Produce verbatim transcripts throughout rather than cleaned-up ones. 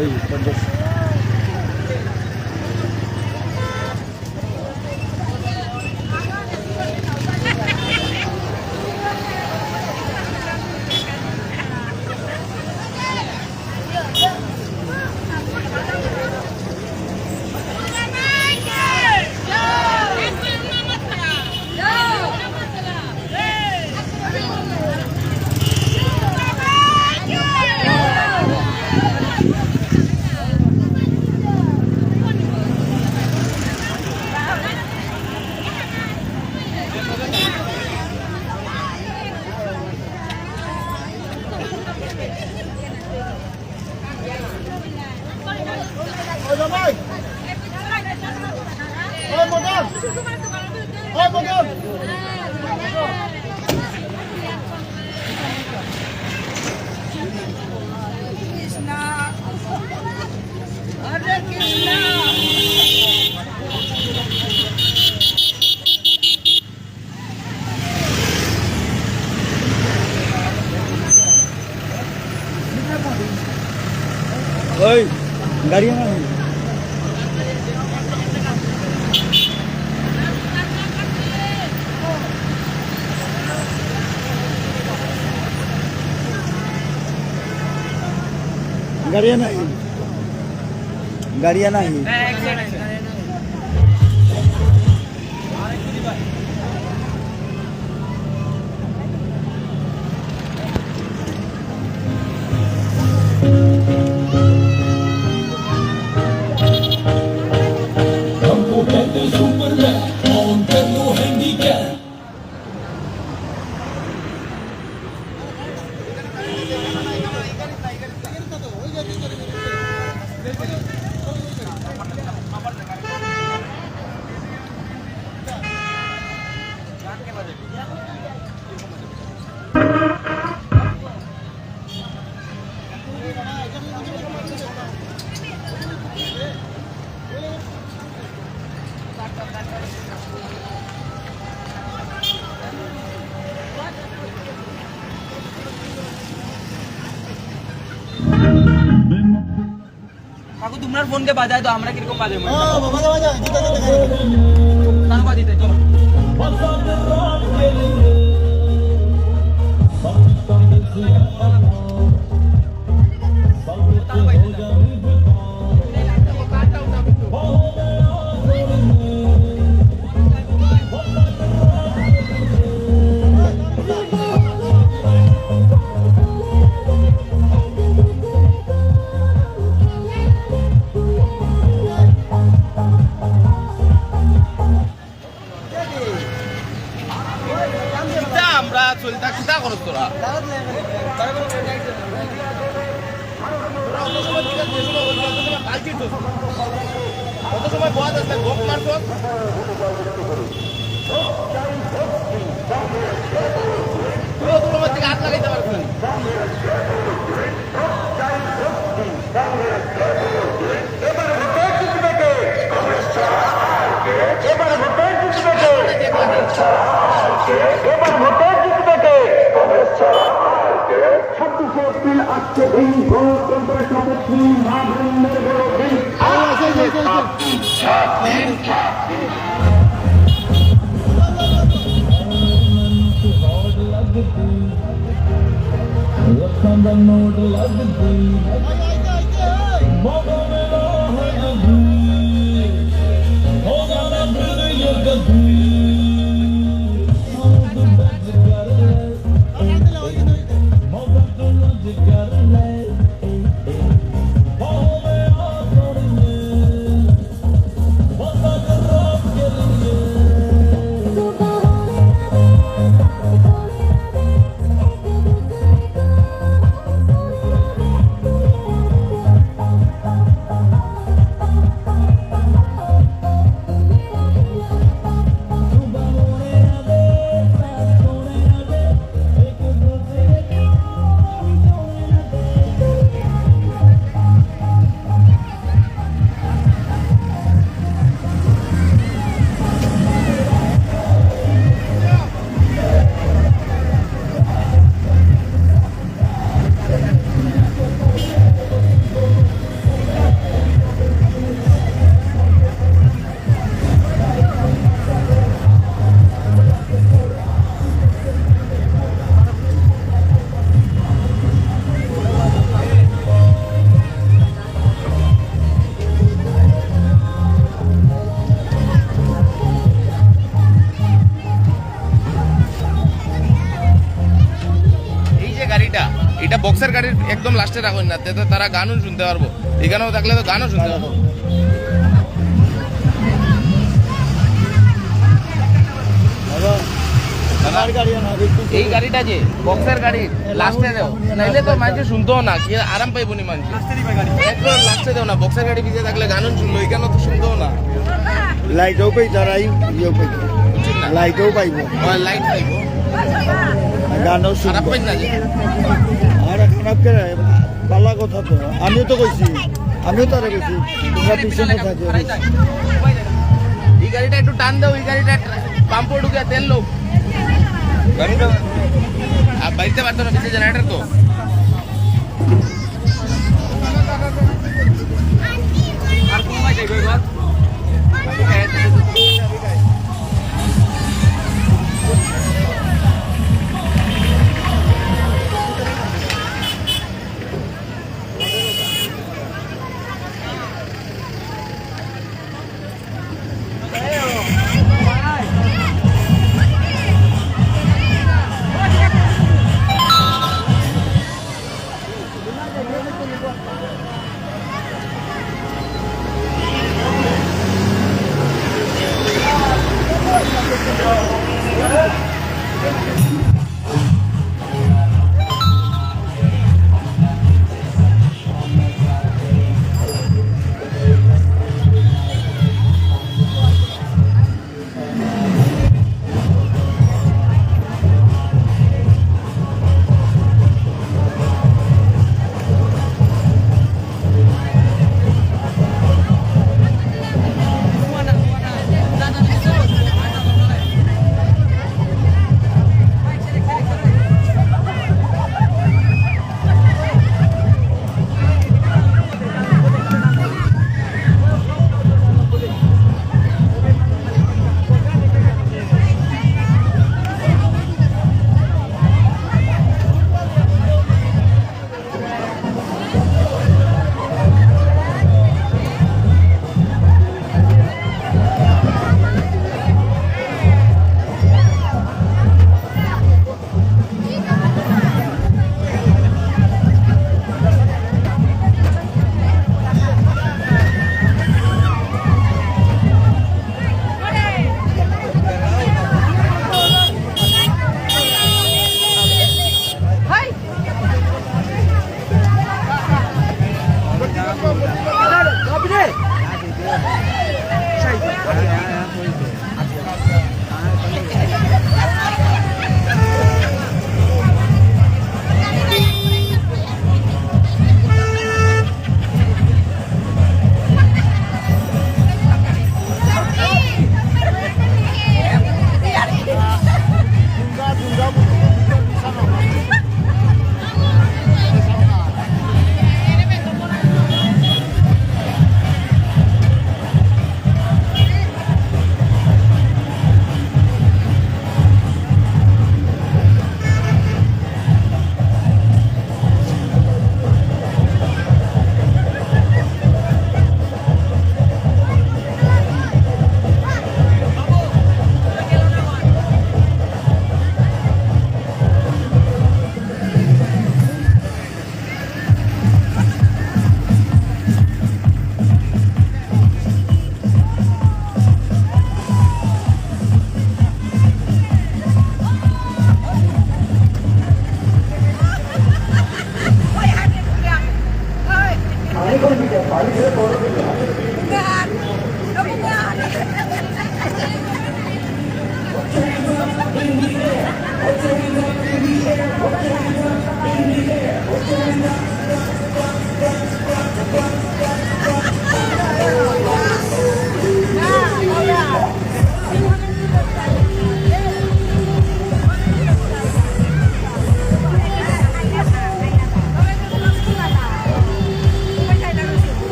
ওই, গাড়ি আমার। গাড়ি নাই। গাড়ি নাই। हमको कहते सुपरमैन, कौन कर लो हैंडीकैप। কাকু, তোমার ফোনকে বাজায় তো, আমরা কিরকম বাজাই? ও, বাবা, বাবা, বাবা, ঠিক আছে, ঠিক আছে। তার বাজিতে, চলো। কিতা আমরা চলতা, কিতা করস তোরা? তোরা অত সময় ঠিক আছে, যে সময় বলছি, অত সময় কালকে তো। অত সময় বহাত আছে, গপ মারছ। তুই অত সময় দিকে হাত লাগাইতে পারছ না। এবার ভোটে জিতবে কে? কংগ্রেস ছাড়া আর কে? এবার ভোটে জিতবে কে? কংগ্রেস ছাড়া আর কে? এবার ভোটে জিতবে কে? কংগ্রেস ছাড়া আর কে? ছাব্বিশে এপ্রিল আজকে দিন, গণতন্ত্রের শপথ নিন, মা বোনদের বড় দিন। ਲੱਖਾਂ ਦਾ ਨੋਟ ਲੱਗਦੀ, ਮੌਕਾ ਮੇਰਾ ਹੈ ਅਭੀ, ਹੋ ਜਾਣਾ ਫਿਰ ਇਹ ਕਦੀ। ਮੌਕਾ ਮੇਰਾ ਹੈ ਅਭੀ, ਮੌਕਾ ਮੇਰਾ ਹੈ ਅਭੀ। এটা বক্সের গাড়ির একদম লাস্টে রাখুন না, তে তো তারা গানও শুনতে পারবো। এখানেও থাকলে তো গানও শুনতে পারবো। দাদা, আমার গাড়ি না, এই গাড়িটা যে বক্সের গাড়ি, লাস্টে দেও, নাইলে তো মানুষ শুনতেও না, কি আরাম পাইবো নি মানুষ। একদম লাস্টে দেও না, বক্সের গাড়ি পিছিয়ে থাকলে গানও শুনলো, এখানে তো শুনতেও না। লাইটও পাই, তারাই ইয়েও পাই। বুঝছেন না? লাইটও পাইবো। ও, লাইট পাইবো। গানও খারাপ শুনবো। পাই না যে। আর খারাপ করে, ভালো কথা তো। আমিও তো কইছি, আমিও তারে কইছি, তোমরা পিছনে থাকো। এই গাড়িটা একটু টান দাও, এই গাড়িটা পাম্পও ঢুকে তেল লোক। আর বাইতে পারতো না, পিছে জেনারেটর তো।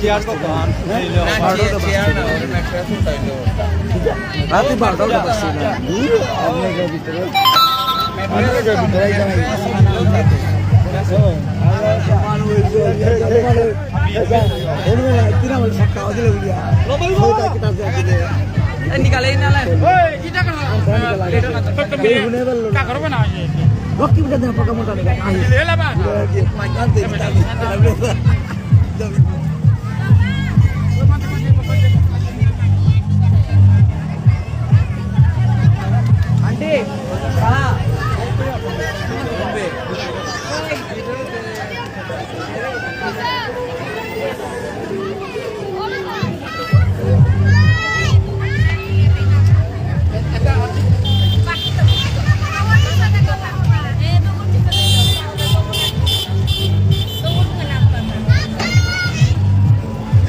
চেয়ার তো কম। না, চেয়ার, চেয়ার না, ওর ম্যাট্রেস উঠাইলো। রাতে বারোটা বাজে না। নিকালে না লাই। লক্ষ্মী পূজা দিন পাকা মোটা নিকা। আন্টি, হ্যাঁ।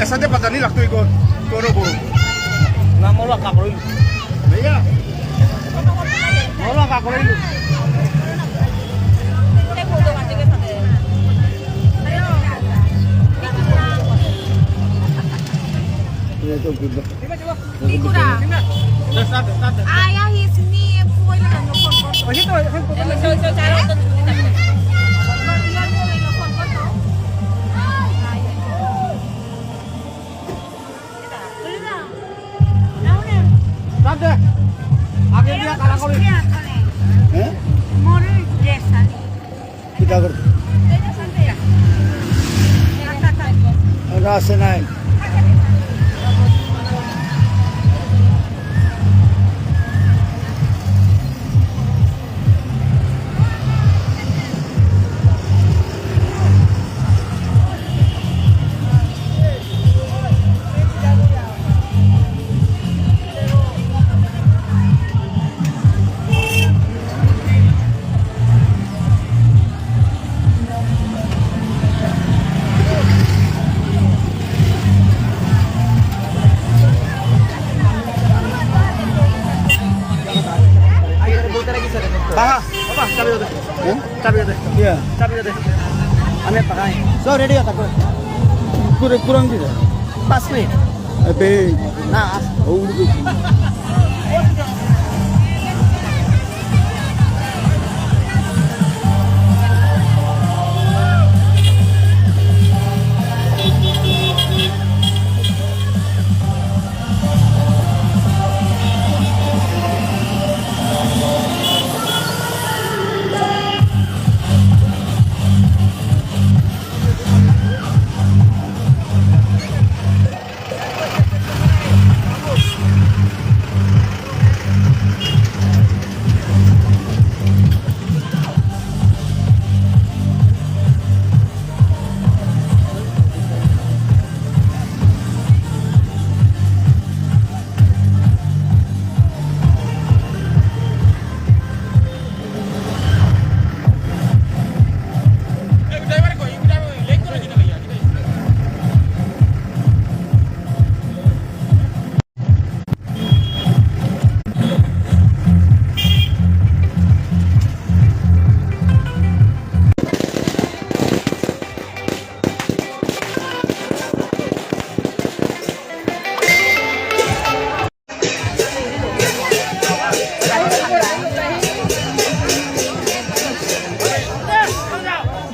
এসাদে পাতানি লাগতো ইগো, তোর বড়। না, মোর লাগা করিল। ভাইয়া। মোর লাগা করিল। Tikura. Aya, he's me, boy, no, no, no, no. তাতে আগে দিয়া কালা করে। হ্যাঁ? কিতা করতে? ওটা আছে নাই। বাবা, বাবা, চাবি দাও। হ্যাঁ? চাবি দে। ইয়া। চাবি দে। আমি পাকাই। সব রেডি হতা করে। পুরো, পুরো কি দে? পাঁচ মিনিট। এবে। না, আস- ও উড়ে গেছে।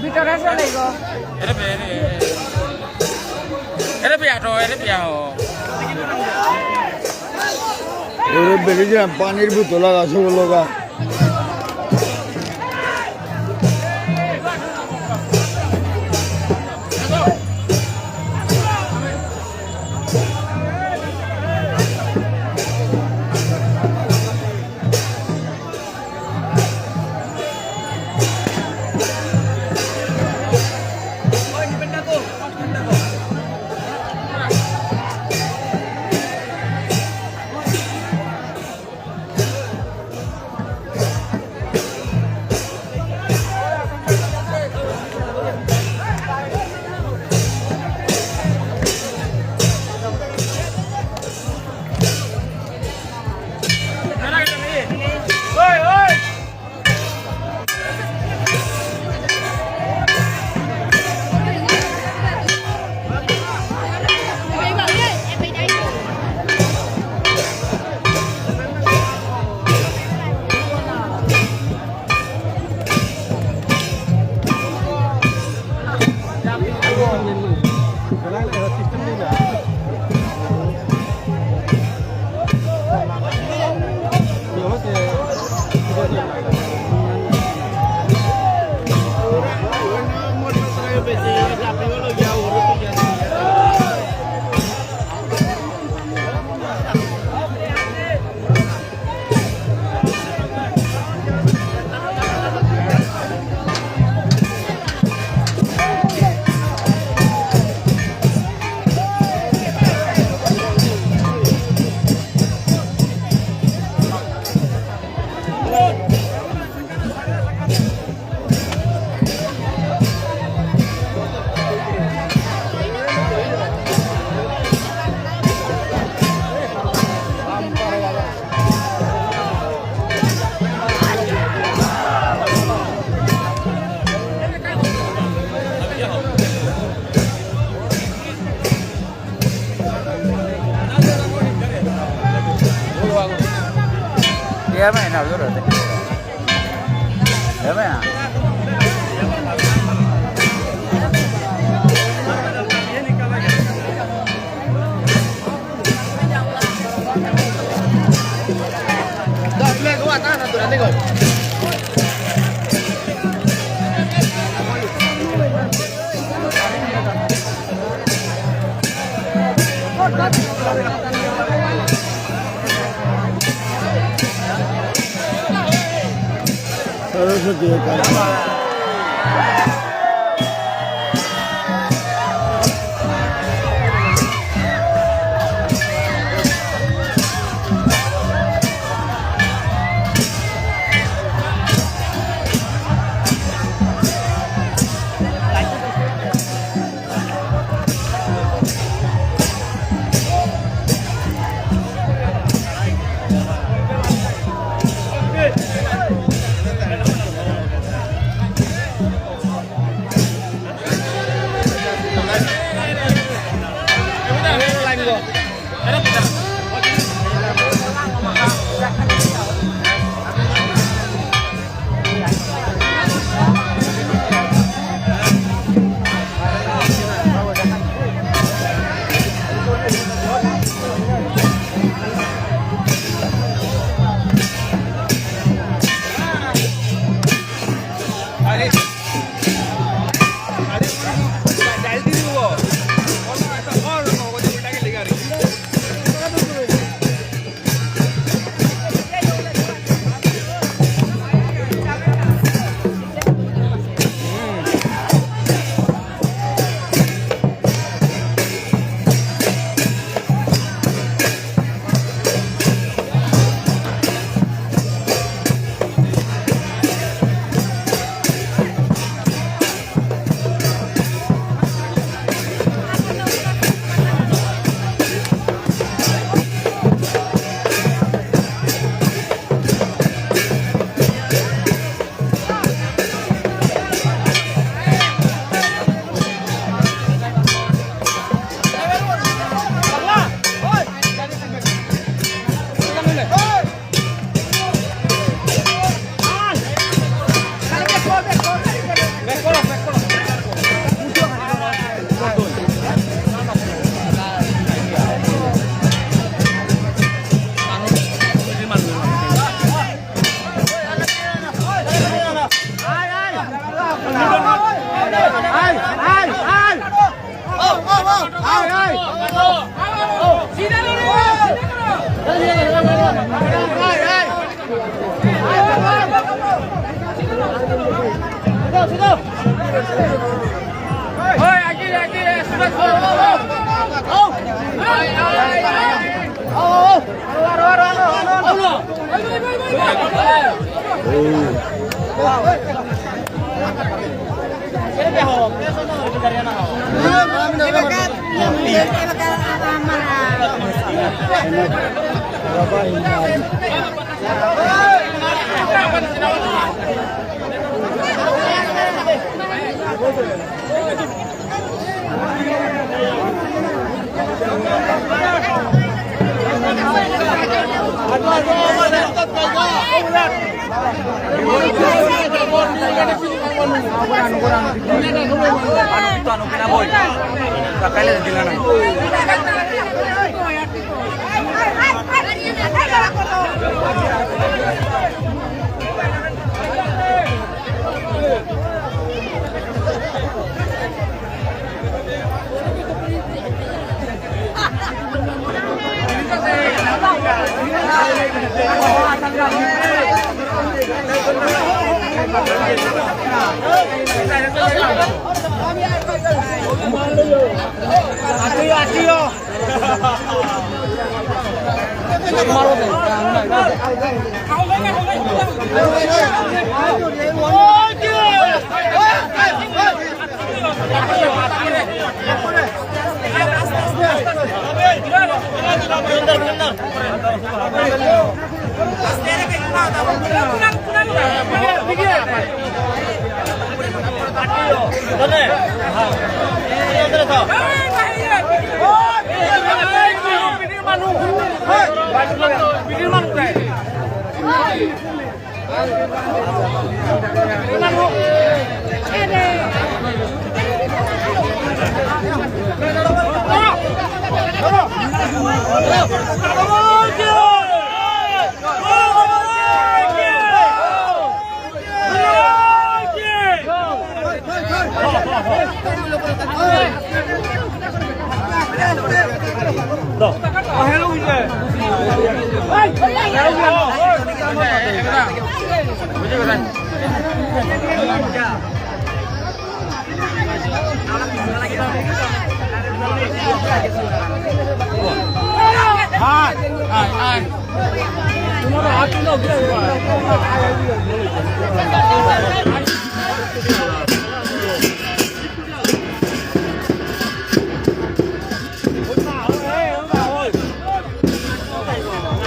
ভিতরে চলে গো। এরে বে, এরে, এরে। এরে বিয়া তো, এরে বিয়া হ। ওরে বেরিয়ে যা, পানির বোতল আর আছে বলো গা। Eme na, duro, te. Eme na. Saraswati একাদশী।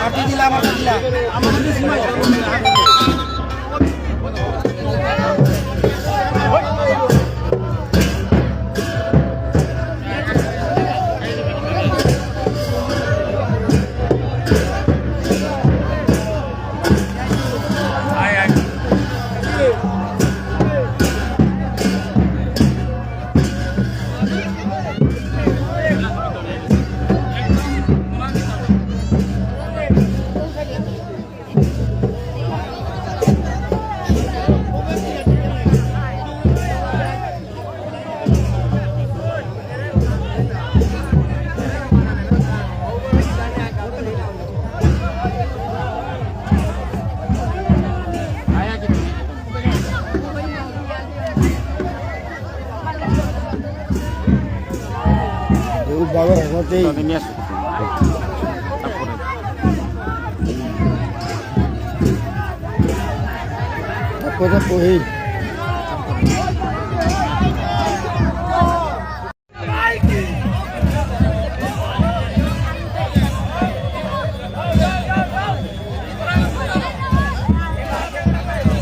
আটি দিলা, আমার দিলা।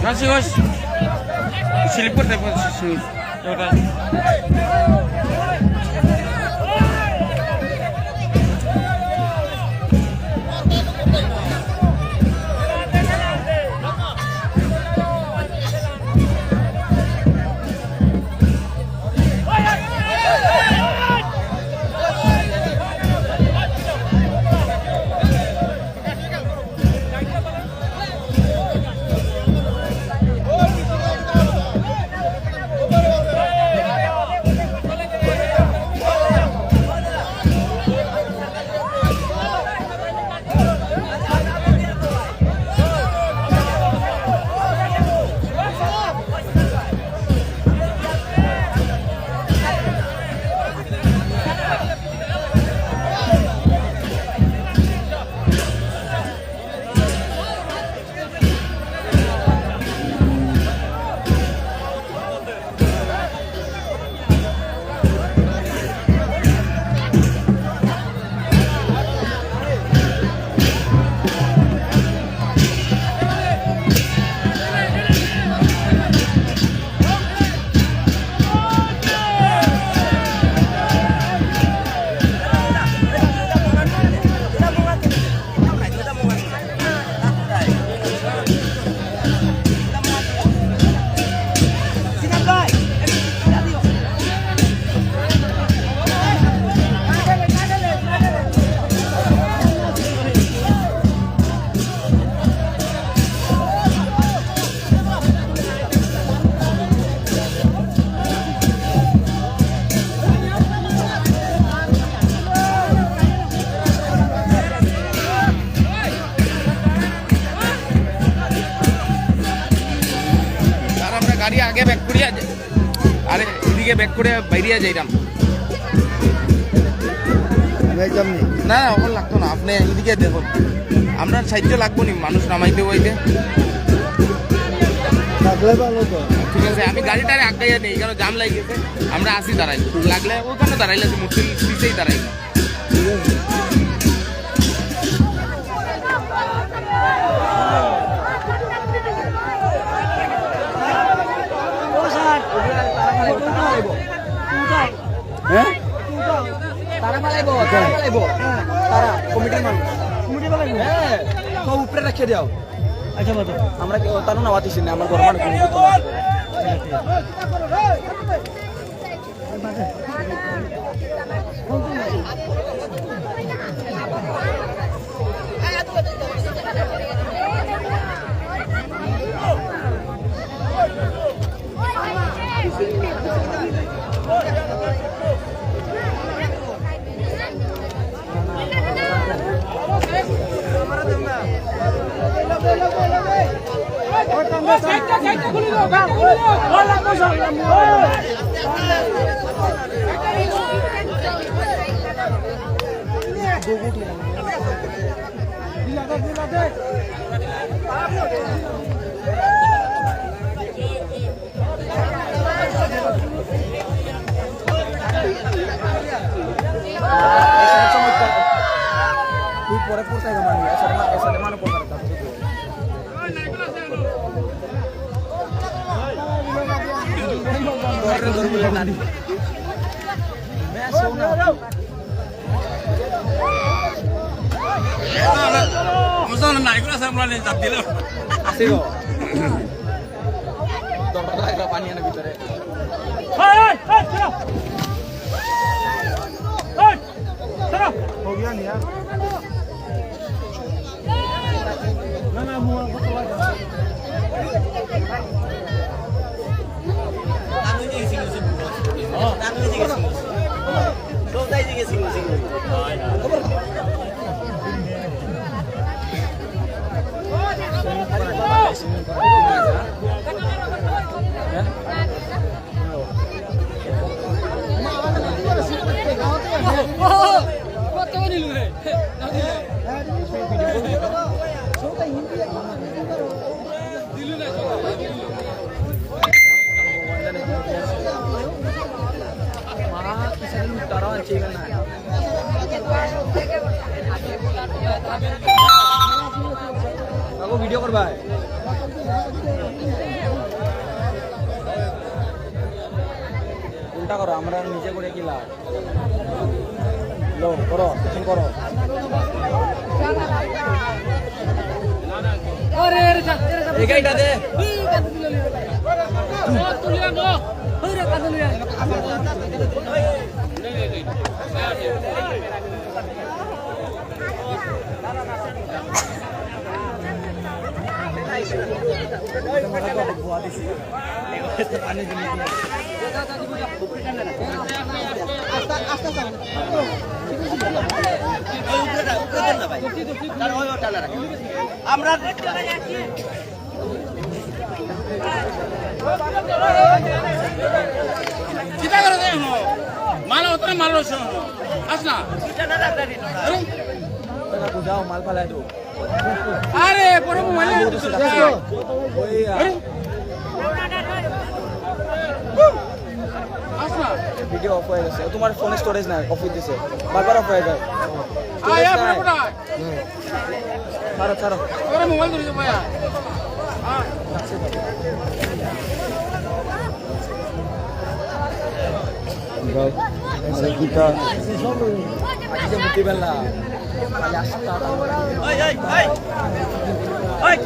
Nasi, bos. Slip করতে পারছিস। আর আমরা গাড়ি আগে ব্যাক করিয়া যে-, আরে এদিকে ব্যাক করে বাইরিয়া যাইরাম। একদম নেই। না, না, ওখানে লাগতো না। আপনি এদিকে দেখুন। আমরা সাহায্য লাগবো নি মানুষ নামাইতে হইতে? লাগলে ভালো তো। ঠিক আছে, আমি গাড়িটারে আগাইয়া নেই, কারণ জাম লাগিয়েছে। আমরা আসি দাঁড়াই। লাগলে ওখানে দাঁড়াইলে আছে, মূর্তি পিছেই দাঁড়াই। হ্যাঁ? তারা ফালাইব, তারা ফালাইব। তারা কমিটির মানুষ। কমিটি ফালাইব? হ্যাঁ, সব উপরে রাখিয়া দাও। আচ্ছা, বাদ দাও। আমরা কি, ও, তানু না ওয়াতি সিনে, আমার ঘর মানে কোনো কিছু না। আসে গো। দরকার লাগে পানি আনার ভিতরে। हो गया नहीं यार। ভিডিও করবা। উল্টা করো, আমরা নিজে করে কি লাভ? লো, করো, এখন করো। আরে, আরে, যা, আরে, যা। এই গাড়িটা দে। এই গাড়িটা তুলে নিয়ে যা। ও, তুলে আনো। ওই রে, কাঁধে নিয়ে আয়। আমরা চিন্তা করে দে, মাল হতো না, মাল হচ্ছে। আস না। আরে, বুঝাও, মাল ফালাই তো। আরে, পরে মোবাইল নিয়ে তো চলে যাও। ওই, আরে। আস না। ভিডিও অফ হয়ে গেছে। তোমার ফোনে স্টোরেজ নাই, অফ হয়ে দিছে। বারবার অফ হয়ে যায়। আয়, স্টোরেজ নাই। ছাড়ো, ছাড়ো। ওরে মোবাইল ধরে ভাইয়া। হ্যাঁ। এই, এই, এই। এই।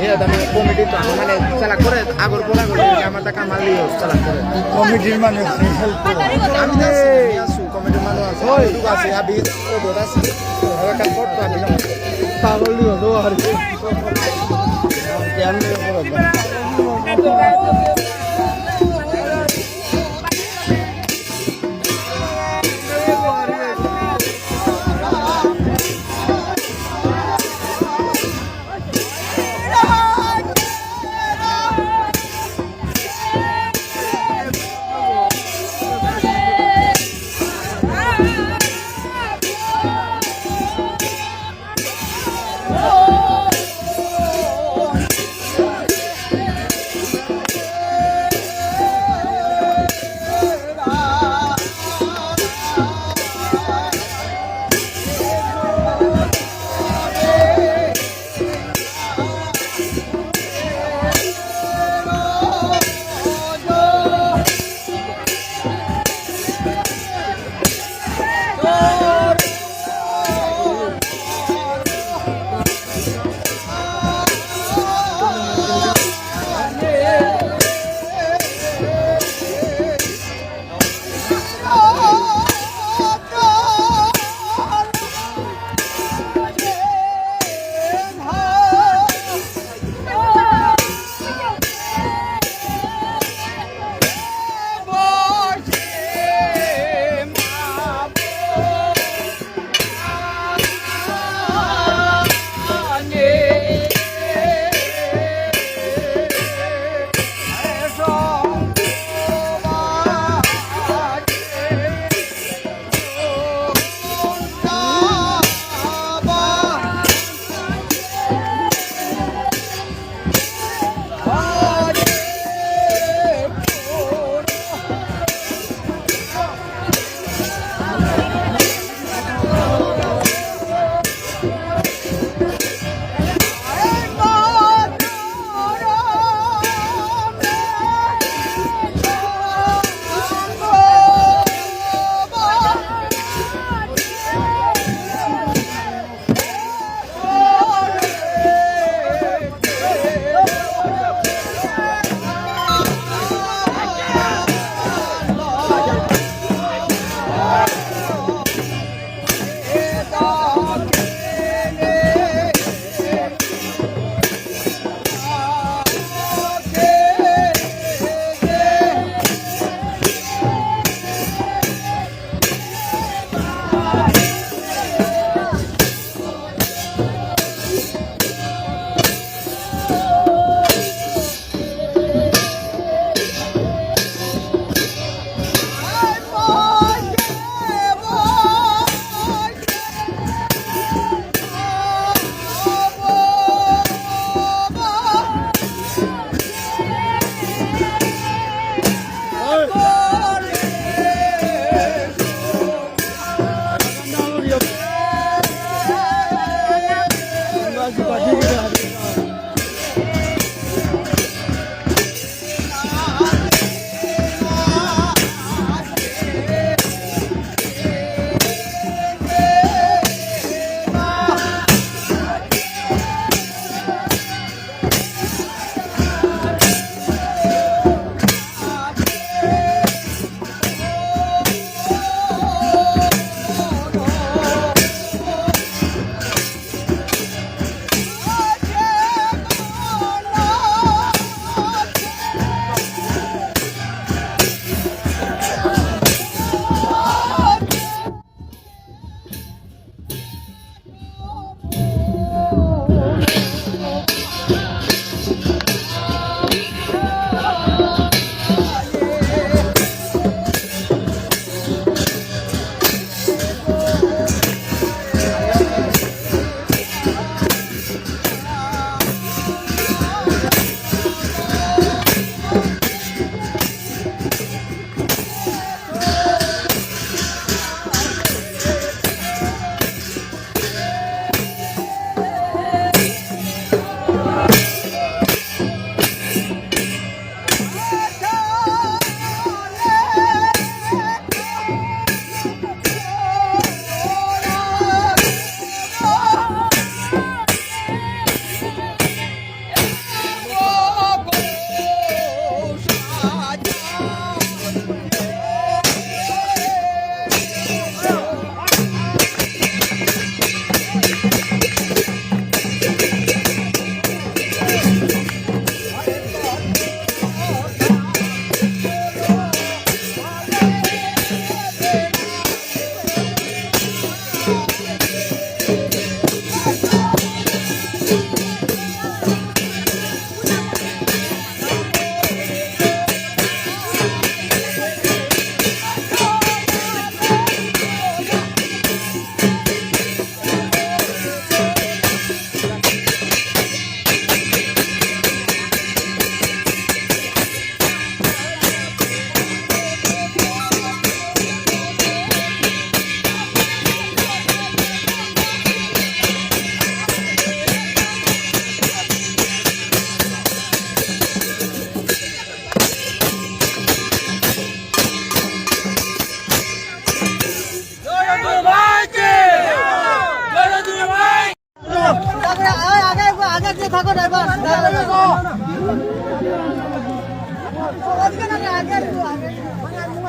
Mira, también committee তো মানে চালাক করে আগর পর আগর আমার তা কামাল দিয়ে চালাক করে। Committee র মানুষ help করে। আমি তো আছি, আমি আছি, committee র মানুষ আছে। ওই। আমি তো আছি, আমি তো আছি। ওরা কাজ করতো আমি না। পাগল দিও তো আর কি।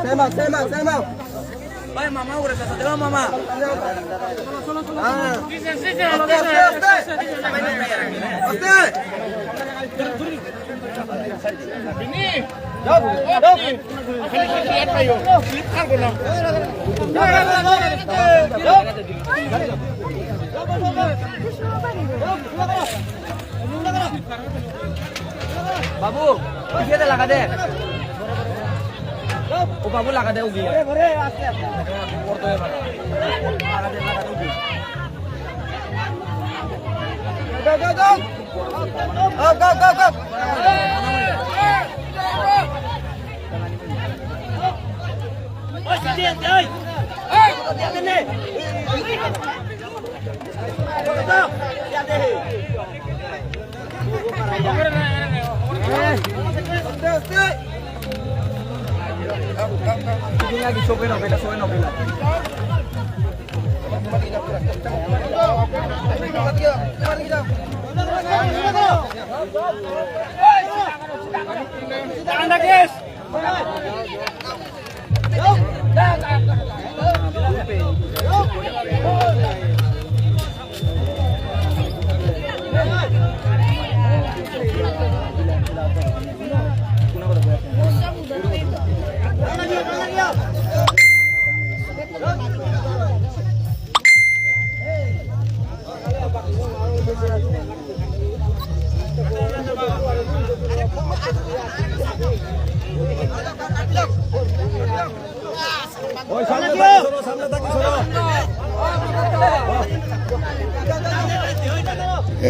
Sema, sema, sema. ভাই, মামা উড়ে গেছে, দেবা মামা। হ্যাঁ। আস্তে, আস্তে, আস্তে। আস্তে। বাবু, পিছে দে, লাগা দে। ও বাবু, লাগা দে, উগি। Go, go, go, go. Go, go, go, go.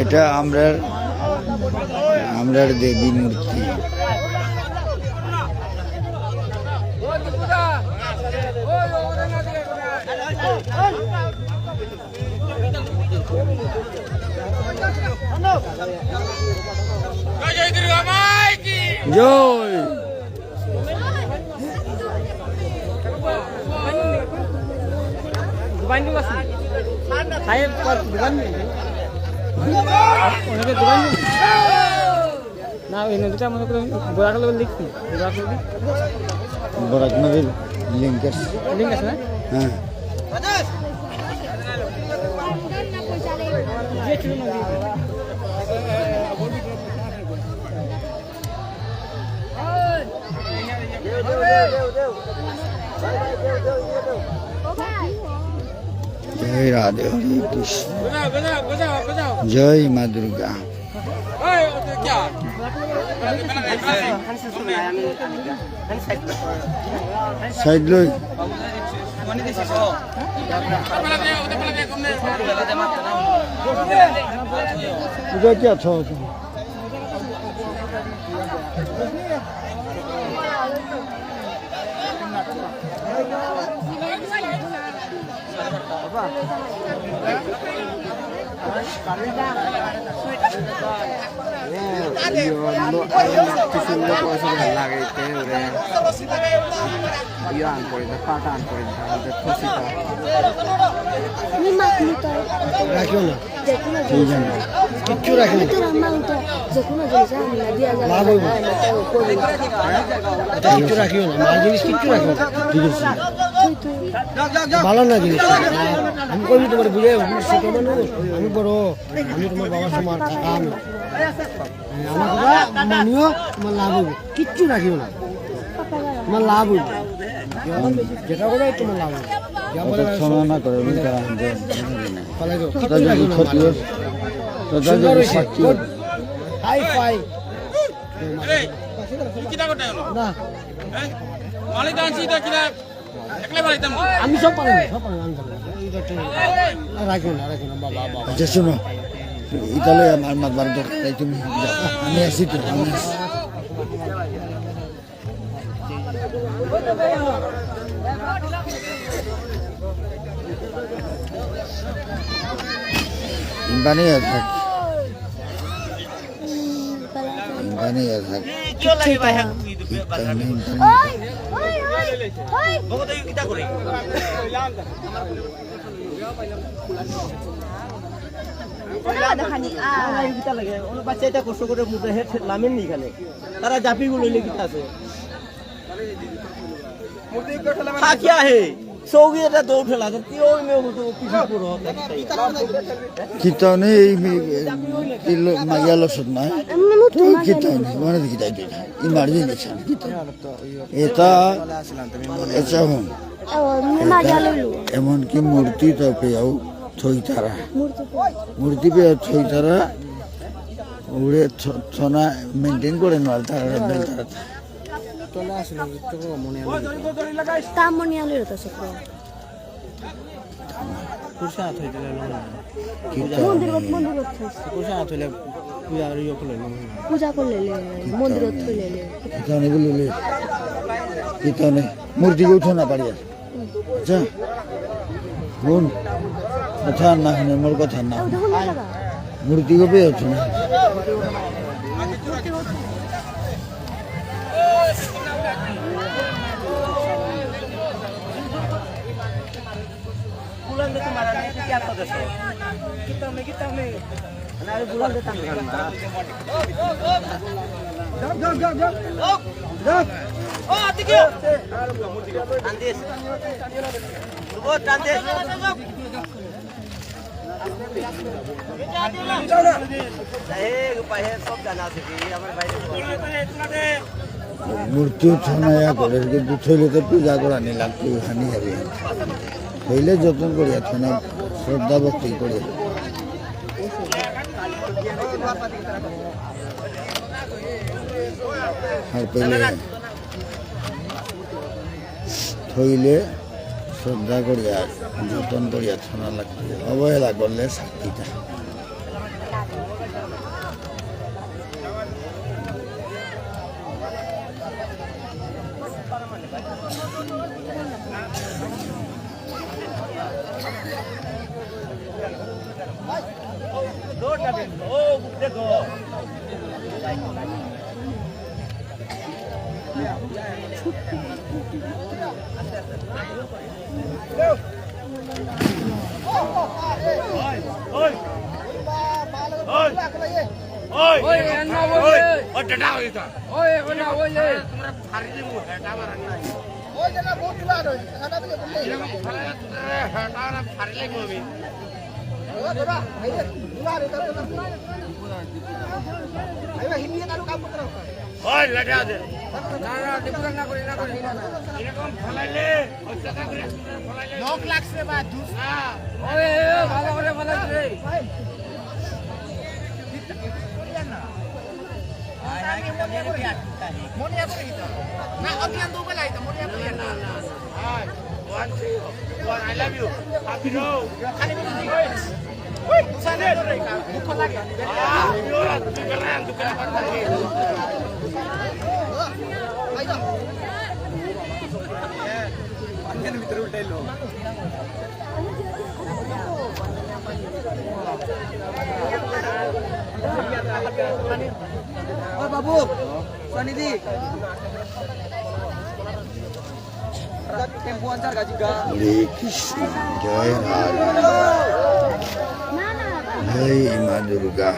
এটা আমরার, আমরার দেবী মূর্তি। জয়। না, এই নদীটা মনে করি বরাক নদী লিখছি। বরাক নদী। বরাক নদীর লিঙ্ক আছে। লিঙ্ক আছে না? হ্যাঁ। জয় রাধে, হরে কৃষ্ণ। জয় মা দুর্গা। সাইড লই। বুঝা কি আছো? Iyo, no, ay, no, কিছু লোক আছে, ভালো লাগে, এতে ওরে। ইয়ে আন করে দে, পাটা আন করে দে, আমাদের খুশিটা। রাখিও না। যে কোনো এই জিনিস। জানো। কিচ্ছু রাখি না। তোর আম্মা ওটা যে কোনো জিনিস আমি না দিয়া যাবো। লাভ হইব। হ্যাঁ, না, তাই করি। এটা কিচ্ছু রাখিও না। মাল জিনিস কিচ্ছু রাখিও না। ঠিক আছে। তুই, তুই। ভালো না জিনিস। আমি কইবি তোমার বুঝে, আমি ছোট মানুষ, আমি বড়, আমি তোমার বাবা সমান, কাকা আমি। আমার কথা মানিও, তোমার লাভ হইব। কিচ্ছু রাখিও না। তোমার লাভ হইব। যেটা করে তোমার লাভ হইব। যা বলে ওটা শোনা না করে, উনি তারা আনবে। পালাই দাও। ওটা যদি ক্ষতি হয়, ওটা সুন্দর যদি হয়েছে। ক্ষতি হয়। Good. High five. এই, তুমি কিতা করতে গেল? না। হ্যাঁ? মালিক আনছি, এটা কিনা? একলা বাড়িতে আমি। আমি সব পারি, সব পারি, আমি পারি। এই দেখো। আর রাখো না, রাখো না, বাবা, বাবা। আচ্ছা, শোনো। ইতালে আমার মাত বার দরকার, তাই তুমি যাও। আমি আসি তো, আমি আসি। ইম্পানি আর থাক। ইম্পানি আর থাক। কিচ্ছু তো না। ইম্পানি আর থাক। তারা দেখানি, আ। তারা এই কিতা লাগে? ওরা বাচ্চা এটা কষ্ট করে মুখে হেড লামেন নি এখানে। তারা জাপি গুলো লেগে আছে। হা, কিয়া হে? সৌগি এটা দৌড় খেলা, তো কি ওই মেয়ে হতো, কি শুরু হতো? কিতা নেই, এই মে-, এই লো-, মাইয়া লসত নাই। এমনি মুখ তো এই মাইয়া কিতা লসত। নেই, মানে দেখি তাই তো নাই। ইমার্জেন্সি আছে, কিতা? এটা, এটা হুন। ও, এমনি মাইয়া লইলো। এমনকি মূর্তি তো পেয়াও থইতারা। মূর্তি তো। মূর্তি পেয়াও থইতারা। ওরে থ-, থনা মেইনটেইন করে নয়, তারা বেলতারা। তলে আসলে তো মনে হয়। তা মনে আলো তো সব। কুরসা থইতে লো না। কিতা মন্দির, মন্দির থইছে। কুরসা থইলে পূজা আর ইয়ে করলে লো না। পূজা করলে লে, কিতা মন্দির থইলে লে। কিতা নেই বললে? কিতা নেই? মূর্তি উঠো না পারিয়া। আচ্ছা। হুন। কথা না হুনে, মোর কথা না। মূর্তি কবে হচ্ছে না? মূর্তি উঠানো ইয়া করে, কিন্তু থইলে তো পূজা করানি লাগতো, ওখানে যাবে। থইলে যত্ন করিয়া থনা, শ্রদ্ধা ভক্তি করে। আর পেলে থইলে শ্রদ্ধা করিয়া, যতন করিয়া থনা লাগবে। অবহেলা করলে শাক্তিটা। ওই, এন্না ওই। ওই, ওই, ডেটা হইতা। ওই, ওই, না, ওই, ওই। তোমরা ফাড়ি দিমু, হেটা মারা নাই। ওই জায়গা বহুত দূর আর ওই, হেটা দিলে বললে। এরকম ফাড়া, তোমরা হেটা না ফাড়িলে কবি। ওই বাবা, এই যে, দূর আর এটা তো না। এই বা হিন্দি কারো কাম করতে রাখো। ওই, লেটে আছে। না, না, ত্রিপুরা না করি, না করি। এরকম ফালাইলে, ওই টাকা করে ফালাইলে। লক লাগছে বা দুস-, হ্যাঁ। ওই, ওই, ওই, ভালো করে ফালাইছে রে। ও বাবু, সনিধি। টেম্পু আনসার গাজি গা। হরে কৃষ্ণ, জয় মা দুর্গা। জয় মা দুর্গা।